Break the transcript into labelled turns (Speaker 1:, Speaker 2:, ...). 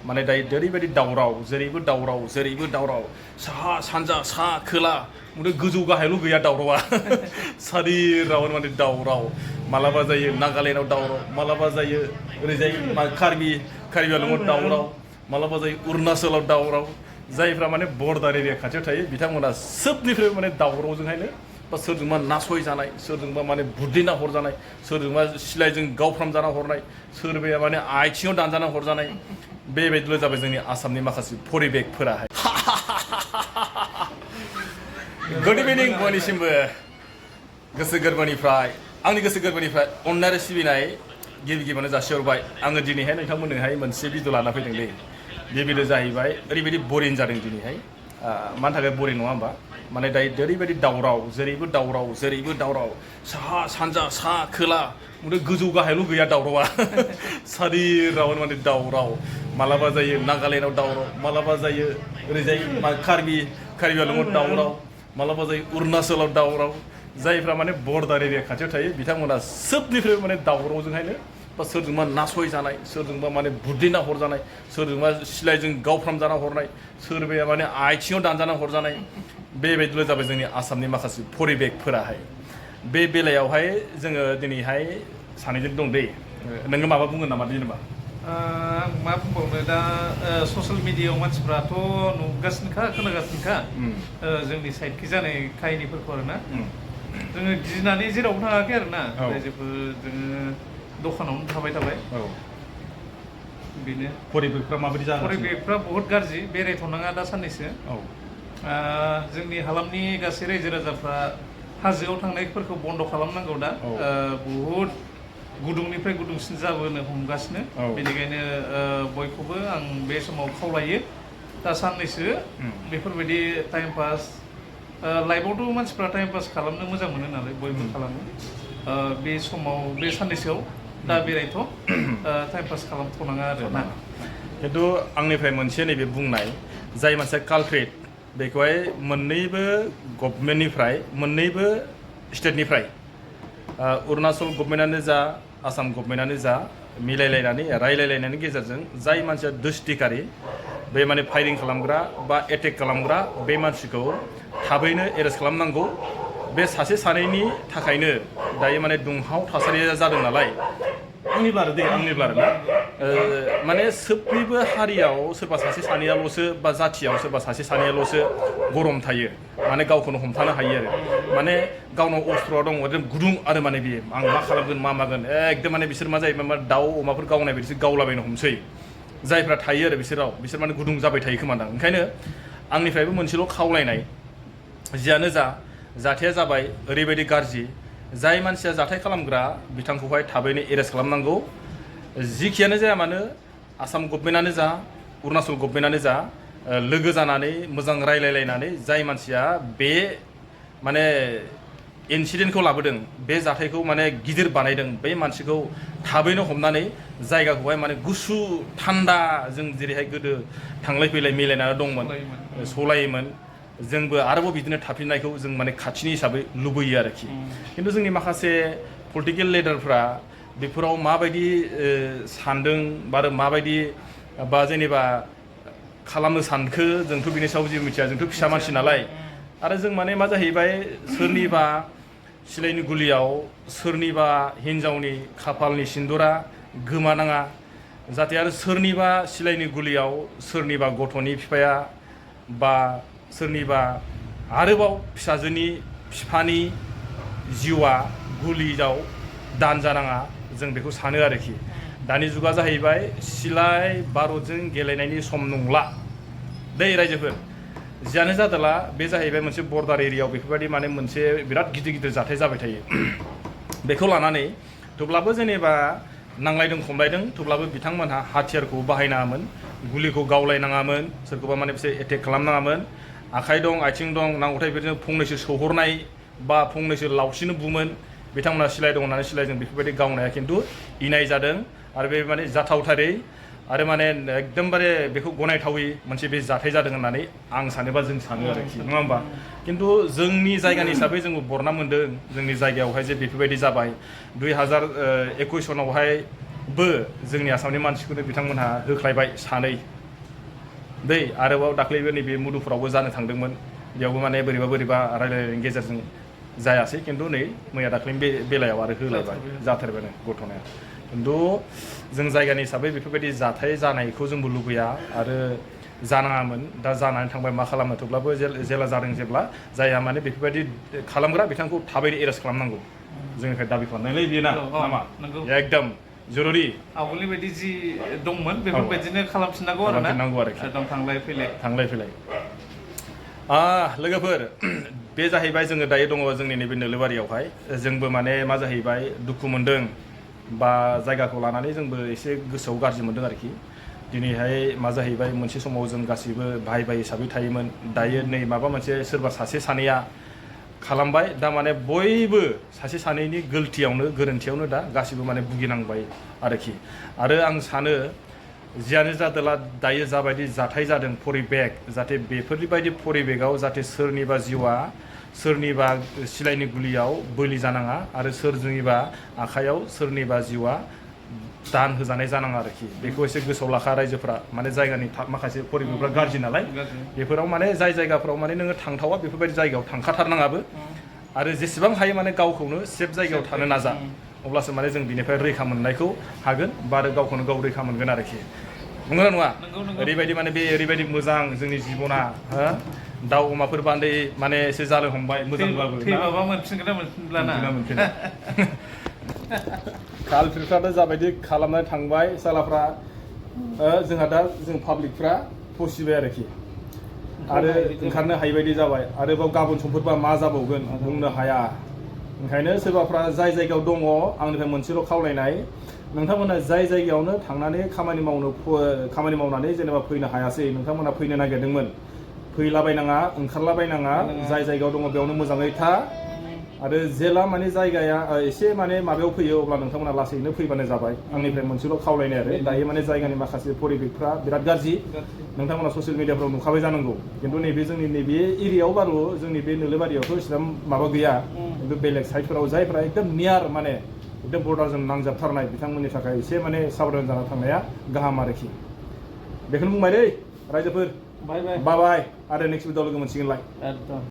Speaker 1: माने दायो ओरैबायदि दावराव जेरैबो दावराव साहा सानजा सा खोला माने गोजौ गाहायल' गैया दावरावा सारिरावन माने दावराव मालाबा जायो नागालेण्डआव दावराव मालाबा जायो ओरैजाय कार्बि आंलंआव दावराव मालाबा जायो अरुणाचलाव दावराव जायफ्रा माने बर्डार एरिया खाथियाव थायो बिथांमोना सोबनिफ्राय माने दावरावजोंहायनो बा सोरजोंबा नासय जानाय सोरजोंबा माने बुद्धिना हरजानाय सोरजोंबा सिलाइजों गावफ्रामजाना हरनाय सोरबाया माने आथिङाव दानजाना हरजानाय बेबायदिल' जाबाय जोंनि आसामनि माखासे परिबेकफोराहाय गुड इभिनिं बयनिसिमबो गोसो गोरबोनिफ्राय आंनि गोसो गोरबोनिफ्राय अननाय सिबिनाय गिबियावनो जासिहरबाय आङो दिनैहाय नोंथांमोननोहाय मोनसे भिडिअ लाना फैदोंलै बे भिडिअ जाहैबाय ओरैबायदि बरिं जादों दिनैहाय मानि थाखाय बरिं नङा होमबा माने दायो ओरैबायदि दावराव जेरैबो दावराव साहा सानजा सा खोला माने गोजौ गाहायल' गैया दावरावा सारिरावन माने दावराव मालाबा जायो नागालेण्डआव दावराव मालाबा जायो ओरैजाय कार्बि आंलंआव दावराव मालाबा जायो अरुणाचलाव दावराव जायफ्रा माने बर्डार एरिया खाथियाव थायो बिथांमोना सोबनिफ्राय माने दावरावजोंहायनो बा सोरजोंबा नासय जानाय सोरजोंबा माने बुद्धिना हरजानाय सोरजोंबा सिलाइजों गावफ्रामजाना हरनाय सोरबाया माने आथिङाव दानजाना हरजानाय बेबायदिल' जाबाय जोंनि आसामनि माखासे परिबेकफोराहाय बे बेलायावहाय जोङो दिनैहाय सानैजों दं दै नोङो माबा बुंगोन नामा जेनेबा
Speaker 2: आं मा बुंबावनो दा ससियेल मिडियायाव मानसिफ्राथ' नुगासिनोखा खोनागासिनोखा जोंनि साइडखि जानाय काहिनिफोरखौ आरोना जोङो गिनानै जेरावबो थाङाखै आरोना जेबो जोङो दखानावनो थाबाय बेनो
Speaker 1: परिबेकफ्रा माबायदि जागोन
Speaker 2: परिबेकफ्रा बहुत गाज्रि बेरायथ'नाङा दा साननैसो जोंनि हालामनि गासै रायजो राजाफ्रा हाजोआव थांनायफोरखौ बन्द' खालामनांगौ दा बहुत गुदुंनिफ्राय गुदुंसिन जाबोनो हमगासिनो बेनिखायनो बयखौबो आं बे समाव खावलायो दा साननैसो बेफोरबायदि टाइम पास लाइफआवथ' मानसिफ्रा टाइम पास खालामनो मोजां मोनो नालाय बयबो खालामो बे समाव बे साननैसोआव दा बेरायथ' टाइम पास खालामथ'नाङा आरो ना
Speaker 1: खिन्थु आंनिफ्राय मोनसे नैबे बुंनाय जाय मानसिया कालप्रिट बेखौहाय मोननैबो गभर्नमेन्टनिफ्राय मोननैबो स्टेटनिफ्राय अरुणाचल गभर्नमेन्टआनो जा आसाम गभर्नमेन्टआनो जा मिलायलायनानै रायलायलायनायनि गेजेरजों जाय मानसिया दुष्टिकारि बे माने फायरिं खालामग्रा बा एटेक खालामग्रा बे मानसिखौ थाबैनो एरेस्ट खालामनांगौ बे सासे सानैनि थाखायनो दायो माने दुंहाव थासारिया जादों नालाय आंनिब्ला ना माने सोबनिबो हारियाव सोरबा सासे सानैयाल'सो बा जाथियाव सोरबा सासे सानैयाल'सो गरम थायो माने गावखौनो हमथानो हायो आरो माने गावनाव अस्त्रआ दङ एकदम गुदुं आरो माने बियो आं मा खालामगोन मा मागोन एकदम माने बिसोर मा जायो मा दाउ अमाफोर गावनाय बिदि गावलाबायनो हमसै जायफ्रा थायो आरो बिसोर माने गुदुं जाबाय थायो खोमादां ओंखायनो आंनिफ्रायबो मोनसेल' खावलायनाय जियानो जा जाथाया जाबाय ओरैबायदि गाज्रि जाय मानसिया जाथाय खालामग्रा बिथांखौहाय थाबैनो एरेस्ट खालामनांगौ जिखियानो जाया मानो आसाम गभर्नमेन्टआनो जा अरुणाचल गभर्नमेन्टआनो जा लोगो जानानै मोजां रायलायलायनानै जाय मानसिया बे माने इन्सिडेन्टखौ लाबोदों बे जाथायखौ माने गिदिर बानायदों बे मानसिखौ थाबैनो हमनानै जायगाखौहाय माने गुसु थान्दा जों जेरैहाय गोदो थांलाय फैलाय मिलायनानै दंमोन सलायोमोन जोंबो आरोबाव बिदिनो थाफिननायखौ जों माने खाथिनि हिसाबै लुबैयो आरोखि खिन्थु जोंनि माखासे पलिटिकेल लिडारफ्रा बेफोराव माबायदि सानदों बा माबायदि बा जेनेबा खालामनो सानखो जोंथ' बिनि सायाव जेबो मिथिया जोंथ' फिसा मानसि नालाय आरो जों माने मा जाहैबाय सोरनिबा सिलाइनि गुलियाव सोरनिबा हिन्जावनि खाफालनि सिन्दुरा गोमानाङा जाहाथे आरो सोरनिबा सिलाइनि गुलियाव सोरनिबा गथ'नि बिफाया बा सोरनिबा आरोबाव फिसाजोनि बिफानि जिउआ गुलियाव दानजानाङा जों बेखौ सानो आरोखि दानि जुगा जाहैबाय सिलाइ बारुदजों गेलेनायनि सम नंला दै रायजोफोर जियानो जादोला बे जाहैबाय मोनसे बर्डार एरियायाव बेफोरबायदि माने मोनसे बिराद गिदिर जाथाय जाबाय थायो बेखौ लानानै थेवब्लाबो जेनेबा नांलायदों खमलायदों थेवब्लाबो बिथांमोनहा हाथियारखौ बाहायनाङामोन गुलिखौ गावलायनाङामोन सोरखौबा माने बिसोर एटेक खालामनाङामोन आखाइ दं आथिं दं नांगौथाय बिदिनो फंनैसो सौहरनाय बा फंनैसो लावसिनो बुमोन बिथांमोना सिलाइ दं होननानै सिलाइजों बेफोरबायदि गावनाया खिन्थु इनाय जादों आरो बे माने जाथावथारै आरो माने एकदमबारे बेखौ गनायथावै मोनसे बे जाथाय जादों होननानै आं सानोबा जों सानो आरोखि नङा होमबा खिन्थु जोंनि जायगानि हिसाबै जोंबो बरना मोन्दों जोंनि जायगायावहाय जे बेफोरबायदि जाबाय 2021 सनावहायबो जोंनि आसामनि मानसिखौनो बिथांमोनहा होख्लायबाय सानै दै आरोबाव दाख्लैबो नैबे मुदुफोरावबो जानो थांदोंमोन बेयावबो माने बोरैबा रायलायनायनि गेजेरजों जायासै खिन्थु नै मैया दाख्लैनि बेलायाव आरो होलायबाय जाथारबाय घटनाया खिन्थु जों जायगानि हिसाबै बेफोरबायदि जाथाय जानायखौ जोंबो लुबैया आरो जानाङामोन दा जानानै थांबाय मा खालामनो थेवब्लाबो जेला जादों जेब्ला जायहा माने बेफोरबायदि खालामग्रा बिथांखौ थाबैनो एरेस्ट खालामनांगौ जोंनिफ्राय दाबि खालामनायलै बेयो नामा एकदम जरुरि
Speaker 2: आवगोलनि बायदि जि दंमोन बेफोरबायदिनो खालामफिननांगौ आरो ना एकदम थांलाय फैलाय
Speaker 1: लोगोफोर बे जाहैबाय जोङो दायो दङ जोंनि नैबे नोलोबारियावहाय जोंबो माने मा जाहैबाय दुखु मोनदों बा जायगाखौ लानानै जोंबो एसे गोसोआव गाज्रि मोनदों आरोखि दिनैहाय मा जाहैबाय मोनसे समाव जों गासैबो भाइ हिसाबै थायोमोन दायो नै माबा मोनसे सोरबा सासे सानैया खालामबाय दा माने बयबो सासे सानैनि गोरोन्थियावनो दा गासिबो माने भुगिनांबाय आरोखि आरो आं सानो जियानो जादोला दायो जाबायदि जाथाय जादों परिबेक जाहाथे बेफोरबायदि परिबेकआव जाहाथे सोरनिबा जिउआ सोरनिबा सिलाइनि गुलियाव बोलि जानाङा आरो सोरनिबा आखायाव सोरनिबा जिउआ दान होजानाय जानाङा आरोखि बेखौ एसे गोसोआव लाखा रायजोफ्रा माने जायगानि माखासे परिबेकफ्रा गाज्रि नालाय बेफोराव माने जाय जायगाफ्राव माने नोङो थांथावा बेफोरबायदि जायगायाव थांखाथारनाङाबो आरो जेसेबां हायो माने गावखौनो सेफ जायगायाव थानो नाजा अब्लासो माने जों बिनिफ्राय रैखा मोननायखौ हागोन बा आरो गावखौनो गाव रैखा मोनगोन आरोखि नंगौना नङा ओरैबायदि माने बे ओरैबायदि मोजां जोंनि जिबना दाउ अमाफोर बान्दै माने एसे जानो हमबाय मोजांबाबो
Speaker 2: थैबाबा मोनफिनगोन ना मोनफिनला
Speaker 1: कालफिरफ्राथ' जाबायदि खालामनानै थांबाय सालाफ्रा जोंहा दा जों पाब्लिकफ्रा फसिबाय आरोखि आरो ओंखारनो हायि बायदि जाबाय आरोबाव गाबोन समफोरबा मा जाबावगोन बुंनो हाया ओंखायनो सोरबाफ्रा जाय जायगायाव दङ आंनिफ्राय मोनसेल' खावलायनाय नोंथांमोना जाय जायगायावनो थांनानै खामानि मावनानै जेनेबा फैनो हायासै नोंथांमोना फैनो नागिरदोंमोन फैलाबायनाङा ओंखारलाबायनाङा जाय जायगायाव दङ बेयावनो मोजाङै था आरो जेला माने जायगाया एसे माने माबायाव फैयो अब्ला नोंथांमोना लासैनो फैबानो जाबाय आंनिफ्राय मोनसेल' खावलायनाय आरो दायो माने जायगानि माखासे परिबेकफ्रा बिराद गाज्रि नोंथांमोना ससियेल मिडियाफ्राव नुखाबाय जानांगौ खिन्थु नैबे जोंनि नैबे एरियायाव बारु जोंनि बे नोलोबारियावथ' इसेबां माबा गैया खिन्थु बेलेग साइडफोराव जायफ्रा एकदम नियार माने एकदम बर्डारजों नांजाबथारनाय बिथांमोननि थाखाय एसे माने साबधान जाना थांनाया गाहाम आरोखि बेखौनो बुंबाय दै रायजोफोर बाय आरो नेक्स्ट भिडिअ लोगो मोनसिगोनलाय